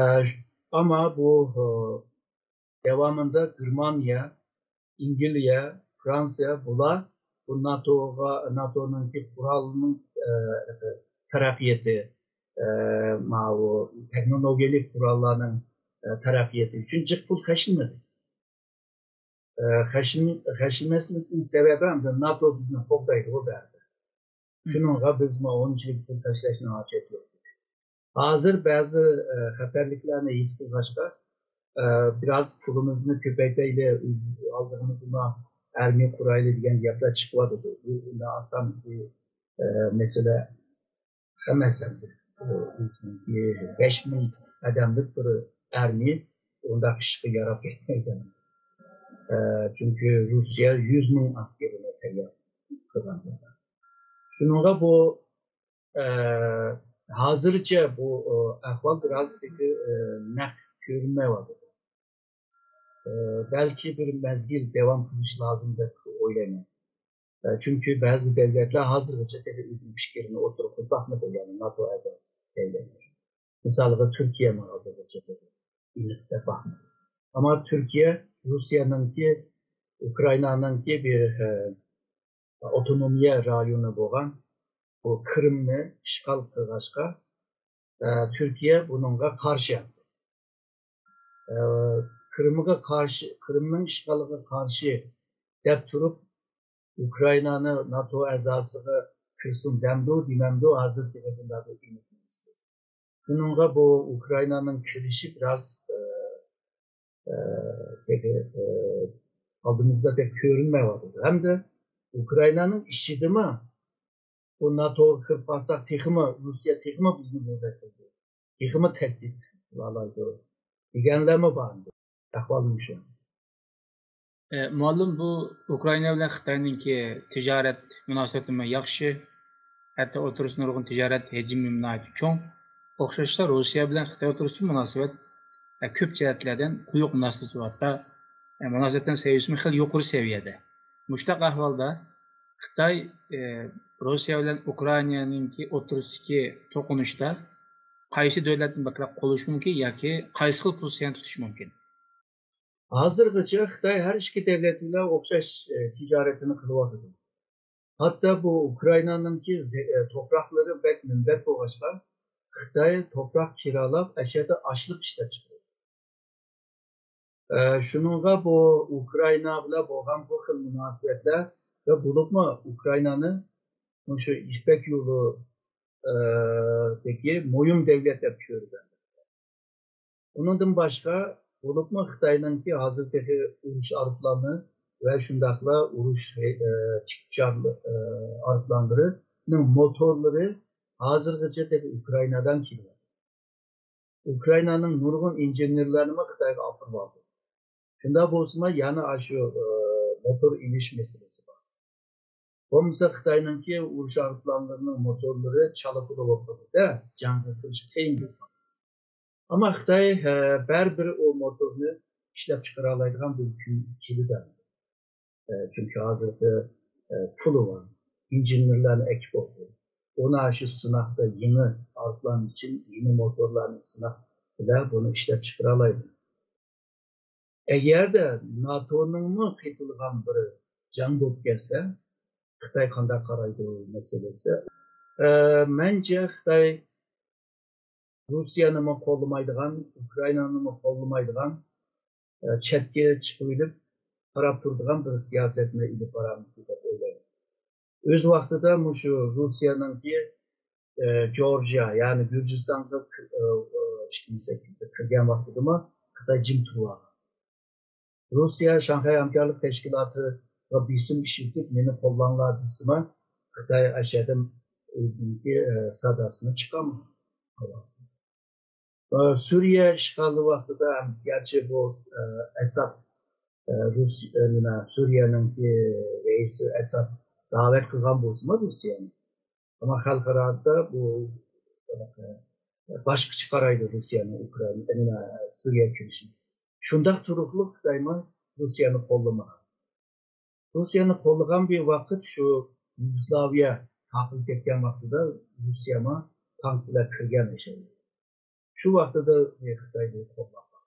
ئەمما بۇ، ئە، داۋامىدا گېرمانىيە، ئەنگلىيە، فرانسىيە بۇلار بۇ ناتوغا، ناتونىڭكى قورالنىڭ، ئە، تەرەققىياتى، ئە، ماۋۇ تېخنولوگىيەلىك قوراللارنىڭ، ئە، تەرەققىياتى ئۈچۈن جىق پۇل خەجلىمىدى. ئە، خەجلىمە-، خەجلىمەسلىكنىڭ سەۋەبى ئەمدى ناتو بىزنى قوغدايدىغۇ بەردى. شۇنىڭغا بىزمۇ ئۇنچىلىك پۇل خەجلەشنىڭ ھاجەت يوق. ھازىر بەزى، ئە، خەتەرلىكلەرنى ھېس قىلغاچقا، ئە، بىراز پۇلىمىزنى كۆپەيتەيلى، ئۆز ئالدىمىزغا ئارمىيە قۇرايلى دېگەن گەپلەر چىقىۋاتىدۇ. بۇ ئۇنداق ئاسان بىر، ئە، مەسىلە ئەمەس ئەمدى. ئۇ بەش مىڭ ئادەملىك بىر ئارمىيە ئۇنداق ئىشقا ياراپ كەتمەيدۇ. ئە، چۈنكى روسىيە يۈز مىڭ ئەسكىرىنى تەييار قىلغان. شۇنىڭغا بۇ، ئە، ھازىرچە بۇ، ئە، ئەھۋال بىراز تېخى، ئە، نەق كۆرۈنمەيۋاتىدۇ. ئە، بەلكى بىر مەزگىل داۋام قىلىشى لازىم دەپ ئويلايمەن. ئە، چۈنكى بەزى دەۋلەتلەر ھازىرغىچە تېخى ئۆزىنىڭ پىكرىنى ئوتتۇرىغا قويۇپ باقمىدى، يەنى ناتو ئەزاسى دەۋلەتلەر. مىسالىغا تۈركىيەمۇ ھازىرغىچە تېخى ئېنىق دەپ باقمىدى. ئەمما تۈركىيە روسىيەنىڭكى، ئۇكرائىنانىڭكى بىر، ئە، ئاپتونومىيە رايونى بولغان بۇ قىرىمنى ئىشغال قىلغاچقا، ئە، تۈركىيە بۇنىڭغا قارشى. ئە، قىرىمغا قارشى، قىرىمنىڭ ئىشغالىغا قارشى دەپ تۇرۇپ، ئۇكرائىنانى ناتو ئەزاسىغا كىرسۇن دەمدۇ، دېمەمدۇ، ھازىر تېخى بۇنداق بىر ئېنىق ئەمەس. شۇنىڭغا بۇ ئۇكرائىنانىڭ كىرىشى بىراز، ئە، ئە، تېخى، ئە، ئالدىمىزدا تېخى كۆرۈنمەيۋاتىدۇ. ھەمدە ئۇكرائىنانىڭ ئىچىدىمۇ بۇ ناتوغا كىرىپ قالساق، تېخىمۇ، روسىيە تېخىمۇ بىزنى بوزەك قىلىدۇ، تېخىمۇ تەھدىت قىلالايدۇ دېگەنلەرمۇ بار. ئەھۋال مۇشۇ. ئە، مۇئەللىم، بۇ ئۇكرائىنا بىلەن خىتاينىڭكى تىجارەت مۇناسىۋىتىمۇ ياخشى، ھەتتا ئوتتۇرىسىدا نۇرغۇن تىجارەت ھەجمى ناھايىتى چوڭ. ئوخشاشلا روسىيە بىلەن خىتاي ئوتتۇرىسىدا مۇناسىۋەت، ئە، كۆپ جەھەتلەردىن قويۇق مۇناسىۋىتى بار. ھەتتا، ئە، مۇناسىۋەتلەرنىڭ سەۋىيەسىمۇ خېلى يۇقىرى سەۋىيەدە. مۇشۇنداق ئەھۋالدا خىتاي، ئە، روسىيە بىلەن ئۇكرائىنانىڭكى ئوتتۇرىسىدىكى توقۇنۇشتا قايسى دۆلەتنى بەكرەك قوللىشى مۇمكىن ياكى قايسى خىل پوزىتسىيەنى تۇتۇشى مۇمكىن؟ ھازىرغىچە خىتاي ھەر ئىككى دەۋلەت بىلەن ئوخشاش، ئە، تىجارىتىنى قىلىۋاتىدۇ. ھەتتا بۇ ئۇكرائىنانىڭكى زە-، ئە، توپراقلىرى بەك مۇنبەت بولغاچقا، خىتاي توپراق كىرالاپ، ئەشەدە ئاشلىق ئىشلەپچىقىرىدۇ. ئە، شۇنىڭغا بۇ ئۇكرائىنا بىلەن بولغان بۇ خىل مۇناسىۋەتلەر ۋە بولۇپمۇ ئۇكرائىنانى مۇشۇ يىپەك يولى، ئە، دىكى مۇھىم دەۋلەت دەپ كۆرىدۇ. ئۇنىڭدىن باشقا، بولۇپمۇ خىتاينىڭكى ھازىر تېخى ئۇرۇش ئايروپىلانى ۋە شۇنداقلا ئۇرۇش، ئە، تىك ئۇچار، ئە، ئايروپىلانلىرىنىڭ موتورلىرى ھازىرغىچە تېخى ئۇكرائىنادىن كېلىۋاتىدۇ. ئۇكرائىنانىڭ نۇرغۇن ئىنژېنېرلارنىمۇ خىتايغا ئاپىرىۋالدى. شۇنداق بولسىمۇ، يەنە ئاشۇ، ئە، موتور ئېلىش مەسىلىسى بار. بولمىسا خىتاينىڭكى ئۇرۇش ئايروپىلانلىرىنىڭ موتورلىرى چالا پۇلا بولۇپ قالىدۇ-دە، جەڭگە كىرىش قىيىن بولۇپ قالىدۇ. ئەمما خىتاي، ئە، بەرىبىر ئۇ موتورنى ئىشلەپچىقىرالايدىغان بىر كۈن كېلىدۇ. ئە، چۈنكى ھازىرقى، ئە، پۇلى بار، ئىنژېنېرلارنى ئەكىپ بولدى. ئۇنى شۇ سىناقتا يېڭى ئايروپىلان ئۈچۈن يېڭى موتورلارنى سىناق بىلەن بۇنى ئىشلەپچىقىرالايدۇ. ئەگەردە ناتونىڭمۇ قېتىلغان بىر جەڭ بولۇپ كەتسە، خىتاي قانداق قارايدۇ مەسىلىسى. ئە، مەنچە خىتاي روسىيەنىمۇ قوللىمايدىغان، ئۇكرائىنانىمۇ قوللىمايدىغان، ئە، چەتكە چىقىۋېلىپ قاراپ تۇرىدىغان بىر سىياسەتنى ئېلىپ بارامدۇ دەپ ئويلايمەن. ئۆز ۋاقتىدا مۇشۇ روسىيەنىڭكى، ئە، جورجىيا، يەنى گۈرجىستانغا، ئە، ئە، ئىككى مىڭ سەككىزدە كىرگەن ۋاقتىدىمۇ خىتاي جىم تۇرۇۋالغان. روسىيە شاڭخەي ھەمكارلىق تەشكىلاتىغا بېسىم ئىشلىتىپ، مېنى قوللاڭلار دېسىمۇ، خىتاي ئەشەدىن ئۆزىنىڭكى، ئە، ساداسىنى چىقارمىغان. ئە، سۈرىيە ئىشغالى ۋاقتىدا ھەم گەرچە بۇ، ئە، ئەساد، ئە، رۇس-، ئە، نېمە، سۈرىيەنىڭكى رەئىسى ئەساد داۋەت قىلغان بولسىمۇ رۇسىيەنى، ئەمما خەلقئارادا بۇ، ئە، باشقىچە قارايدۇ رۇسىيەنىڭ ئۇكرائىنا، نېمە، سۈرىيەگە كىرىشىنى. شۇنداق تۇرۇقلۇق خىتايمۇ رۇسىيەنى قوللىمىغان. رۇسىيەنى قوللىغان بىر ۋاقىت شۇ يۇگوسلاۋىيە تارقىلىپ كەتكەن ۋاقتىدا رۇسىيەمۇ تانك بىلەن كىرگەن ئىشەنگەن. شۇ ۋاقتىدا خىتاي بىر قوللاپ باقتى.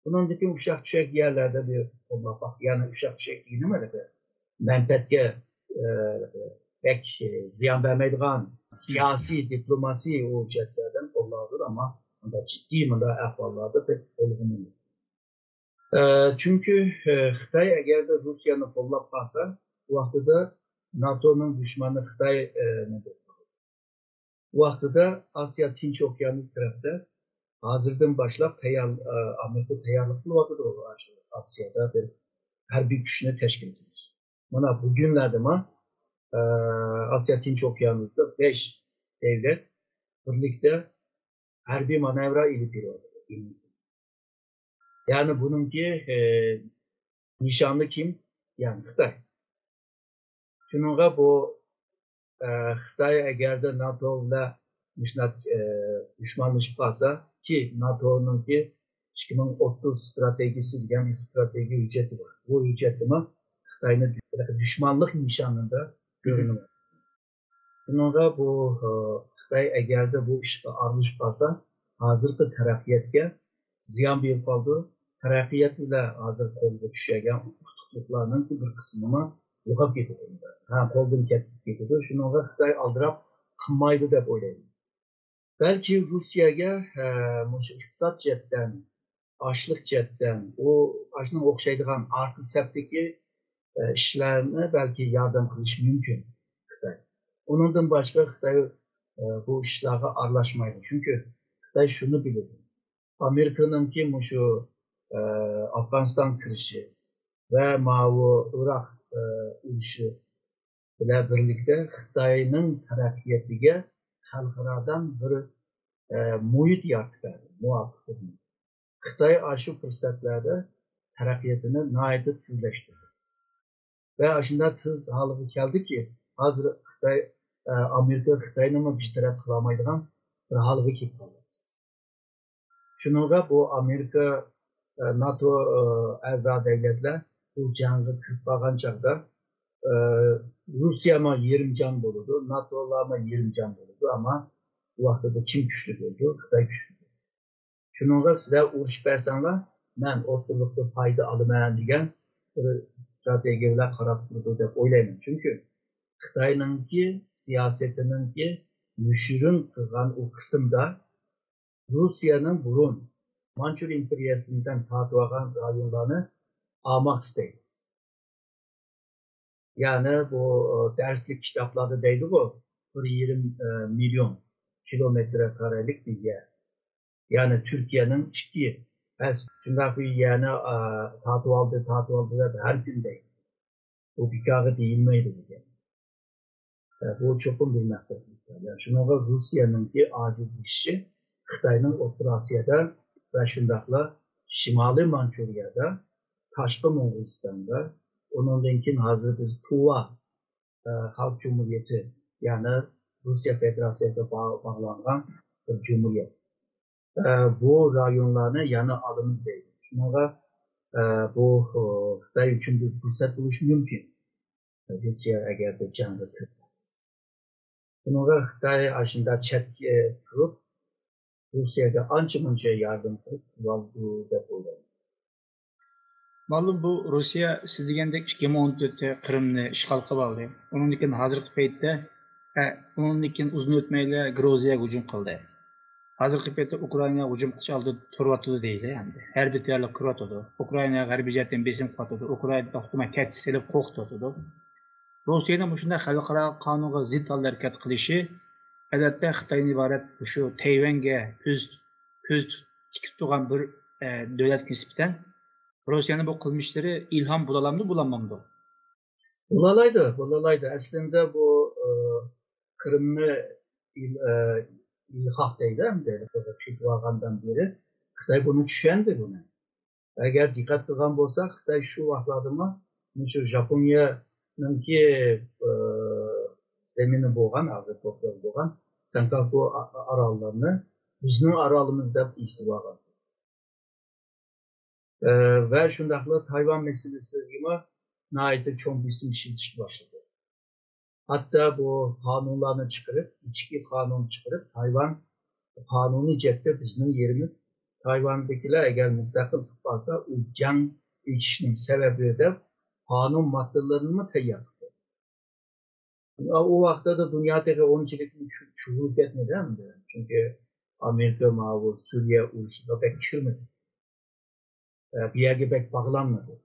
بۇنىڭدىن كېيىن ئۇششاق چۈشەك يەرلەردە بىر قوللاپ باقتى. يەنى ئۇششاق چۈشەك دېگىنىم ھېلىقى مەنپەئەتكە، ئە، بەك زىيان بەرمەيدىغان سىياسىي، دىپلوماسىي ئۇ جەھەتلەردىن قوللاۋاتىدۇ، ئەمما مۇنداق جىددىي مۇنداق ئەھۋاللاردا بەك قوللىغىنى يوق. ئە، چۈنكى، ئە، خىتاي ئەگەردە رۇسىيەنى قوللاپ قالسا، بۇ ۋاقتىدا ناتونىڭ دۈشمىنى خىتاي، ئە، نېمە بولىدۇ؟ بۇ ۋاقتىدا ئاسىيا تىنچ ئوكيانۇس تەرەپتە ھازىردىن باشلاپ تەييار-، ئە، ئامېرىكا تەييارلىق قىلىۋاتىدۇ، شۇ ئاسىيادا بىر ھەربىي كۈچنى تەشكىل قىلىش. مانا بۈگۈنلەردىمۇ، ئە، ئاسىيا تىنچ ئوكيانۇستا بەش دۆلەت بىرلىكتە ھەربىي مانېۋىر ئېلىپ بېرىۋاتىدۇ. يەنى بۇنىڭكى، ئە، نىشانى كىم؟ يەنى خىتاي. شۇنىڭغا بۇ، ئە، خىتاي ئەگەردە ناتو بىلەن مۇشۇنداق، ئە، دۈشمانلىشىپ قالسا، كى ناتونىڭكى ئىككى مىڭ ئوتتۇز ستراتېگىيىسى دېگەن بىر ستراتېگىيە ھۆججىتى بار. بۇ ھۆججەتتىمۇ خىتاينى دۈشمانلىق نىشانىدا كۆرۈنۈپ. شۇنىڭغا بۇ، ئە، خىتاي ئەگەردە بۇ ئىشقا ئارىلىشىپ قالسا، ھازىرقى تەرەققىياتقا زىيان بېرىپ قالىدۇ. تەرەققىيات بىلەن ھازىر قولغا چۈشەلگەن ئۇتۇقلۇقلارنىڭ بىر قىسمىمۇ يوقاپ كېتىدۇ. ھە، قولدىن كېتىپ كېتىدۇ. شۇنىڭغا خىتاي ئالدىراپ قىلمايدۇ دەپ ئويلايمەن. بەلكى رۇسىيەگە، ئە، مۇشۇ ئىقتىساد جەھەتتىن، ئاشلىق جەھەتتىن، ئۇ ئاشنىڭ ئوخشايدىغان ئارقا سەپتىكى، ئە، ئىشلارنى بەلكى ياردەم قىلىشى مۇمكىن خىتاي. ئۇنىڭدىن باشقا خىتاي، ئە، بۇ ئىشلارغا ئارىلاشمايدۇ. چۈنكى خىتاي شۇنى بىلىدۇ. ئامېرىكىنىڭكى مۇشۇ، ئە، ئافغانىستان كىرىشى ۋە ماۋۇ ئىراق، ئە، ئۇرۇشى بىلەن بىرلىكتە خىتاينىڭ تەرەققىياتىگە خەلقئارادىن بىر، ئە، مۇھىت يارىتىپ بەردى، مۇۋاپىق. خىتاي ئاشۇ پۇرسەتلەردە تەرەققىياتىنى ناھايىتى تېزلەشتۈردى. ۋە ئاشۇنداق تېز ھالغا كەلدىكى، ھازىر خىتاي، ئە، ئامېرىكا خىتاينىمۇ بىر تەرەپ قىلالمايدىغان بىر ھالغا كېلىپ قالدى. شۇنىڭغا بۇ ئامېرىكا، ئە، ناتو، ئە، ئەزا دۆلەتلەر بۇ جەڭگە كىرىپ قالغان چاغدا، ئە، رۇسىيەمۇ يېرىم جان بولىدۇ، ناتولارمۇ يېرىم جان بولىدۇ، ئەمما بۇ ۋاقتىدا كىم كۈچلۈك بولىدۇ؟ خىتاي كۈچلۈك بولىدۇ. شۇنىڭغا سىلەر ئۇرۇشۇپ بەرسەڭلار، مەن ئوتتۇرىلىقتا پايدا ئالىمەن دېگەن بىر ستراتېگىيە بىلەن قاراپ تۇرىدۇ دەپ ئويلايمەن. چۈنكى خىتاينىڭكى سىياسىتىنىڭكى يوشۇرۇن قىلغان ئۇ قىسىمدا رۇسىيەنىڭ بۇرۇن مانچۇر ئىمپېرىيەسىدىن تارتىۋالغان رايونلارنى ئالماق ئىستەيدۇ. يەنى بۇ، ئە، دەرسلىك كىتابلاردا دەيدىغۇ، بىر يېرىم، ئە، مىليون كىلومېتىر كارەلىك بىر يەر. يەنى تۈركىيەنىڭ ئىككى، ئە، شۇنداق بىر يەرنى، ئە، تارتىۋالدى، تارتىۋالدى دەپ ھەر كۈن دەيدۇ. بۇ بىكارغا دېيىلمەيدۇ بۇ گەپ. ئە، بۇ چوقۇم بىر مەقسەتلىك. يەنى شۇنىڭغا رۇسىيەنىڭكى ئاجىزلىشىشى خىتاينىڭ ئوتتۇرا ئاسىيادا ۋە شۇنداقلا شىمالىي مانچۇرىيەدە، تاشقى موڭغۇلىستاندا، ئۇنىڭدىن كېيىن ھازىر بىز تۇۋا، ئە، خەلق جۇمھۇرىيىتى، يەنى رۇسىيە فېدېراتسىيەسىگە با-، باغلانغان بىر جۇمھۇرىيەت. ئە، بۇ رايونلارنى يەنە ئالىمىز دەيدۇ. شۇنىڭغا، ئە، بۇ، ئۇ، خىتاي ئۈچۈن بىر پۇرسەت بولۇشى مۇمكىن. رۇسىيە ئەگەردە جەڭگە كىرىپ قالسا. بۇنىڭغا خىتاي ئاشۇنداق چەتكە تۇرۇپ، رۇسىيەگە ئانچە-مۇنچە ياردەم قىلىپ تۇرالىدۇ دەپ ئويلايمەن. مەلۇم، بۇ رۇسىيە سىز دېگەندەك ئىككى مىڭ ئون تۆتتە قىرىمنى ئىشغال قىلىپ ئالدى. ئۇنىڭدىن كېيىن ھازىرقى پەيتتە، ئە، ئۇنىڭدىن كېيىن ئۇزۇن ئۆتمەيلا گرۇزىيەگە ھۇجۇم قىلدى. ھازىرقى پەيتتە ئۇكرائىناغا ھۇجۇم قىلىش ئالدىدا تۇرۇۋاتىدۇ دەيلى ئەمدى. ھەربىي تەييارلىق كۆرۈۋاتىدۇ. ئۇكرائىنا غەربىي جەھەتتىن بېسىم قىلىۋاتىدۇ. ئۇكرائىنا توختىماي تەھدىت سېلىپ قورقۇتۇۋاتىدۇ. روسىيەنىڭ مۇشۇنداق خەلقئارا قانۇنغا زىت ھالدا ھەرىكەت قىلىشى، ئەلۋەتتە، خىتايدىن ئىبارەت مۇشۇ تەيۋەنگە كۆز، كۆز تىكىپ تۇرغان بىر، ئە، دۆلەتكە نىسبەتەن روسىيەنىڭ بۇ قىلمىشلىرى ئىلھام بولالامدۇ، بولالمامدۇ؟ بولالايدۇ، بولالايدۇ. ئەسلىندە بۇ، ئى، قىرىمنى ئىل-، ئى، ئىلھاق دەيدۇ ئەمدى، تۇتۇۋالغاندىن بېرى خىتاي بۇنى چۈشەندى بۇنى. ئەگەر دىققەت قىلغان بولساق، خىتاي شۇ ۋاقىتلاردىمۇ مۇشۇ ژاپونىيەنىڭكى، ئى، زېمىنى بولغان، ھازىر توپرىقى بولغان سېنكاكۇ ئا-، ئاراللىرىنى بىزنىڭ ئارالىمىز دەپ ئېسىۋالغان. ئى، ۋە شۇنداقلا تايۋان مەسىلىسىگىمۇ ناھايىتى چوڭ بېسىم ئىشلىتىشكە باشلىدى. ھەتتا بۇ قانۇنلارنى چىقىرىپ، ئىچكى قانۇن چىقىرىپ، تايۋان قانۇنى جەھەتتە بىزنىڭ يېرىمىز، تايۋاندىكىلەر ئەگەر مۇستەقىل قىلىپ قالسا، ئۇ جەڭ ئېچىشنىڭ سەۋەبى دەپ قانۇن ماددىلىرىنىمۇ تەييار قىلدى. ئۇ ۋاقىتتا دۇنيا تېخى ئۇنچىلىك چۈ-، چۈشۈرۈلۈپ كەتمىدى ئەمدى. چۈنكى ئامېرىكا ماۋۇ سۈرىيە ئۇرۇشىغا بەك كىرمىدى. ئە، بۇ يەرگە بەك باغلانمىدى.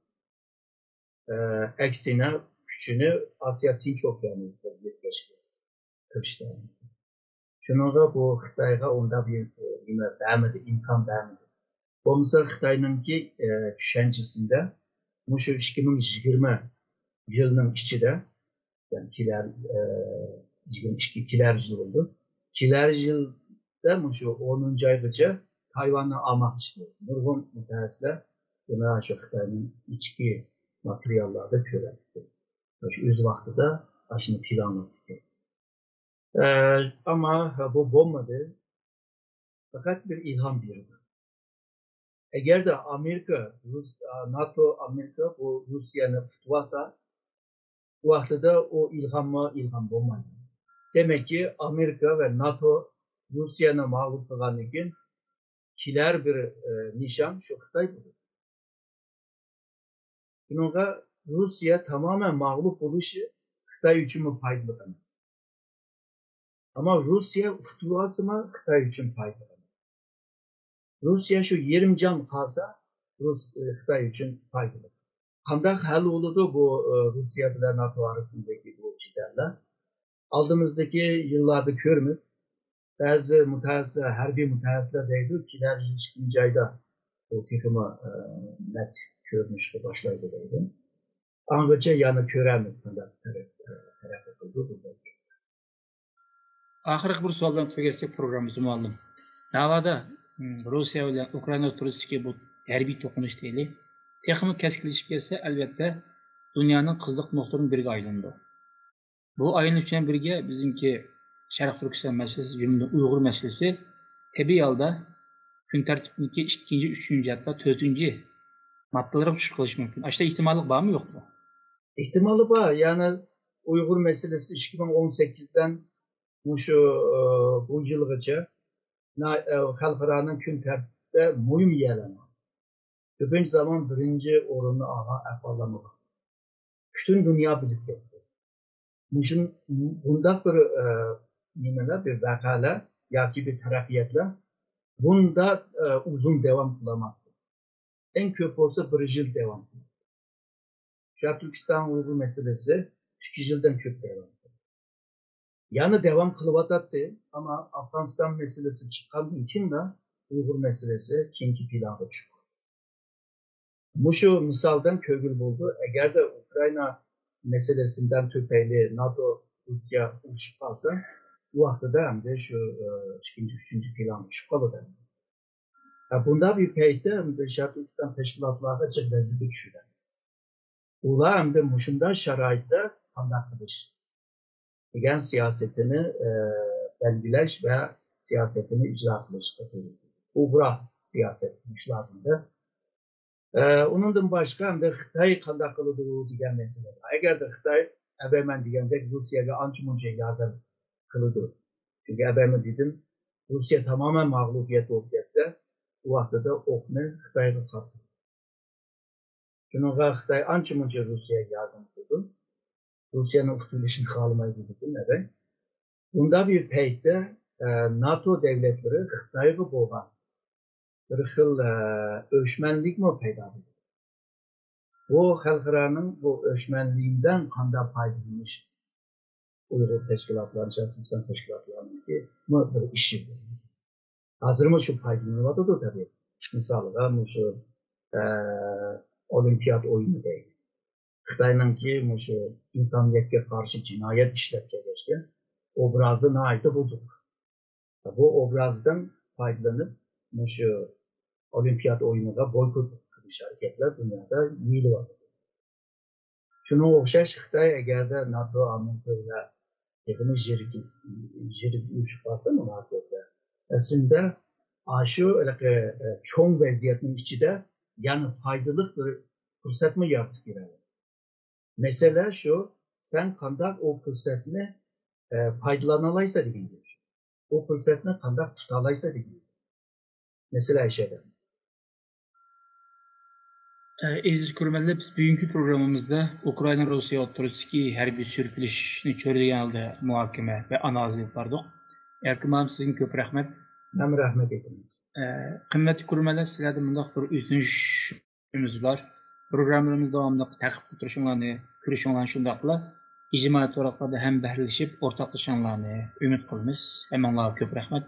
ئە، ئەكسىنە، كۈچىنى ئاسىيا تىنچ ئوكيانى يۆتكەشكە تىرىشتى. شۇنىڭغا بۇ خىتايغا ئۇنداق بىر، ئە، نېمە بەرمىدى، ئىمكان بەرمىدى. بولمىسا خىتاينىڭكى، ئە، چۈشەنچىسىدە مۇشۇ ئىككى مىڭ يىگىرمە يىلنىڭ ئىچىدە، يەنى كېلەر، ئە، يىگىرمە ئىككى كېلەر يىل بولىدۇ. كېلەر يىلدا مۇشۇ ئونىنچى ئايغىچە تايۋاننى ئالماقچى. نۇرغۇن مۇتەخەسسىسلەر بۇنى شۇ خىتاينىڭ ئىچكى ماتېرىياللاردا كۆرەتتى. شۇ ئۆز ۋاقتىدا ئاشۇنى پىلانلاپتىكەن. ئە، ئەمما بۇ بولمىدى. پەقەت بىر ئىلھام بېرىدۇ. ئەگەردە ئامېرىكا، رۇس-، ئا، ناتو ئامېرىكا بۇ رۇسىيەنى ئۇتۇۋالسا، بۇ ۋاقتىدا ئۇ ئىلھاممۇ ئىلھام بولمايدۇ. دېمەككى، ئامېرىكا ۋە ناتو رۇسىيەنى مەغلۇپ قىلغاندىن كېيىن كېلەر بىر، ئە، نىشان شۇ خىتاي بولىدۇ. شۇنىڭغا رۇسىيە تامامەن مەغلۇپ بولۇشى خىتاي ئۈچۈنمۇ پايدىلىق ئەمەس. ئەمما رۇسىيە ئۇتۇۋالسىمۇ خىتاي ئۈچۈن پايدىلىق ئەمەس. رۇسىيە شۇ يېرىم جان قالسا، رۇس-، خىتاي ئۈچۈن پايدىلىق. قانداق ھەل بولىدۇ بۇ، ئە، رۇسىيە بىلەن ناتو ئارىسىندىكى بۇ جېدەللەر؟ ئالدىمىزدىكى يىللاردا كۆرىمىز. بەزى مۇتەخەسسىسلەر، ھەربىي مۇتەخەسسىسلەر دەيدۇ، كېلەر يىل ئىككىنچى ئايدا بۇ تېخىمۇ، ئە، نەق كۆرۈنۈشكە باشلايدۇ دەيدۇ. ئاڭغىچە يەنە كۆرەرمىز، قانداق تەرەپ-، تەرەققىي قىلىدۇ بۇ ۋەزىيەت. ئاخىرقى بىر سوئال بىلەن تۈگەتسەك پروگراممىمىزنى، مۇئەللىم. ناۋادا، م، روسىيە بىلەن ئۇكرائىنا ئوتتۇرىسىدىكى بۇ ھەربىي توقۇنۇش تېلى تېخىمۇ كەسكىنلىشىپ كەتسە، ئەلۋەتتە، دۇنيانىڭ قىزىق نۇقتىلىرىنىڭ بىرىگە ئايلىنىدۇ. بۇ ئايلىنىش بىلەن بىرگە بىزنىڭكى شەرقىي تۈركىستان مەسىلىسى، جۈملىدىن ئۇيغۇر مەسىلىسى تەبىئىي ھالدا كۈن تەرتىپىدىكى ئىككىنچى، ئۈچىنچى، ھەتتا تۆتىنچى ماددىلارغا چۈشۈپ قېلىشى مۇمكىن. ئاشۇنداق ئېھتىماللىق بارمۇ، يوقمۇ؟ ئېھتىمالى بار. يەنى ئۇيغۇر مەسىلىسى ئىككى مىڭ ئون سەككىزدىن مۇشۇ، ئە، بۇ يىلغىچە نا-، ئە، خەلقئارانىڭ كۈن تەرتىپىدە مۇھىم يەرلەرنى ئالدى. كۆپىنچە زامان بىرىنچى ئورۇننى ئالغان ئەھۋاللارمۇ بار. پۈتۈن دۇنيا بىلىپ كەتتى. مۇشۇن-، بۇنداق بىر، ئە، نېمىلەر، بىر ۋەقەلەر ياكى بىر تەرەققىياتلار بۇنداق، ئە، ئۇزۇن داۋام قىلالمايدۇ. ئەڭ كۆپ بولسا بىر يىل داۋام قىلىدۇ. شەرقىي تۈركىستان ئۇيغۇر مەسىلىسى ئىككى يىلدىن كۆپ داۋام قىلدى. يەنە داۋام قىلىۋاتاتتى، ئەمما ئافغانىستان مەسىلىسى چىققاندىن كېيىنلا ئۇيغۇر مەسىلىسى كېيىنكى پىلانغا چۈشۈپ قالدى. مۇشۇ مىسالدىن كۆرگىلى بولىدۇ، ئەگەردە ئۇكرائىنا مەسىلىسىدىن تۈپەيلى ناتو، رۇسىيە ئۇرۇشۇپ قالسا، ئۇ ۋاقتىدا ئەمدى شۇ، ئى، ئىككىنچى، ئۈچىنچى پىلانغا چۈشۈپ قالىدۇ. ھە، بۇنداق بىر پەيتتە ئەمدى شەرقىي تۈركىستان تەشكىلاتلارغا جىق ۋەزىپە چۈشىدۇ. ئۇلار ئەمدى مۇشۇنداق شارائىتتا قانداق قىلىش دېگەن سىياسىتىنى، ئى، بەلگىلەش ۋە سىياسىتىنى ئىجرا قىلىشقا توغرا سىياسەت قىلىش لازىمدۇر. ئە، ئۇنىڭدىن باشقا ئەمدى خىتاي قانداق قىلىدۇ دېگەن مەسىلە بار. ئەگەردە خىتاي ئەبەمەن دېگەندەك رۇسىيەگە ئانچە مۇنچە ياردەم قىلىدۇ. چۈنكى ئەبەمەن دېدىم، رۇسىيە تامامەن مەغلۇبىيەت بولۇپ كەتسە، ئۇ ۋاقتىدا ئوقنى خىتايغا قارىتىدۇ. شۇنىڭغا خىتاي ئانچە مۇنچە رۇسىيەگە ياردەم قىلىدۇ. رۇسىيەنىڭ ئۇتۇلۇشىنى خالىمايدۇ دېدىم ئەبەي. بۇنداق بىر پەيتتە، ئە، ناتو دەۋلەتلىرى خىتايغا بولغان بىر خىل، ئە، ئۆچمەنلىكمۇ پەيدا بولىدۇ. بۇ خەلقئارانىڭ بۇ ئۆچمەنلىكىدىن قانداق پايدىلىنىش ئۇيغۇر تەشكىلاتلارى، شەرقىي تۈركىستان تەشكىلاتلىرىنىڭكى بىر ئىشى. ھازىرمۇ شۇ پايدىلىنىۋاتىدۇ تەبىئىي. مىسالغا مۇشۇ، ئە، ئولىمپىيات ئويۇنى دەيلى. خىتاينىڭكى مۇشۇ ئىنسانىيەتكە قارشى جىنايەت ئىشلەپ كەلگەچكە ئوبرازى ناھايىتى بۇزۇق. بۇ ئوبرازدىن پايدىلىنىپ مۇشۇ ئولىمپىيات ئويۇنىغا بويكوت قىلىش ھەرىكەتلەر دۇنيادا يېيىلىۋاتىدۇ. شۇنىڭغا ئوخشاش خىتاي ئەگەردە ناتو ئامېرىكا بىلەن تېخىمۇ يىرىك يىرىك ئۇيۇشۇپ قالسا مۇناسىۋەتلەر، ئەسلىدە ئاشۇ ھېلىقى چوڭ ۋەزىيەتنىڭ ئىچىدە يەنە پايدىلىق بىر پۇرسەتمۇ يارىتىپ بېرەلەيدۇ. مەسىلە شۇ، سەن قانداق ئۇ پۇرسەتنى پايدىلانالايسەن دېگەن گەپ. ئۇ پۇرسەتنى قانداق تۇتالايسەن دېگەن گەپ. مەسىلە ئەشەدە. ئەزىز كۆرۈرمەنلەر، بىز بۈگۈنكى پروگراممىمىزدا ئۇكرائىنا روسىيە ئوتتۇرىسىدىكى ھەربىي سۈركىلىشنى چۆرىدىگەن ھالدا مۇھاكىمە ۋە ئانالىز ئېلىپ باردۇق. ئەركىن مۇئەللىم، سىزگە كۆپ رەھمەت. مەنمۇ رەھمەت ئېيتىمەن. قىممەتلىك كۆرۈرمەنلەر، سىلەردىن مۇنداق بىر ئۆتۈنۈشىمىز بار. پروگراممىلىرىمىزنى داۋاملىق تەقىب قىلىپ تۇرۇشۇڭلارنى، كۆرۈشۈڭلارنى، شۇنداقلا ئىجتىمائىي تورلۇقلاردا ھەمبەھىرلىشىپ ئورتاقلىشىڭلارنى ئۈمىد قىلىمىز. ھەممىڭلارغا كۆپ رەھمەت.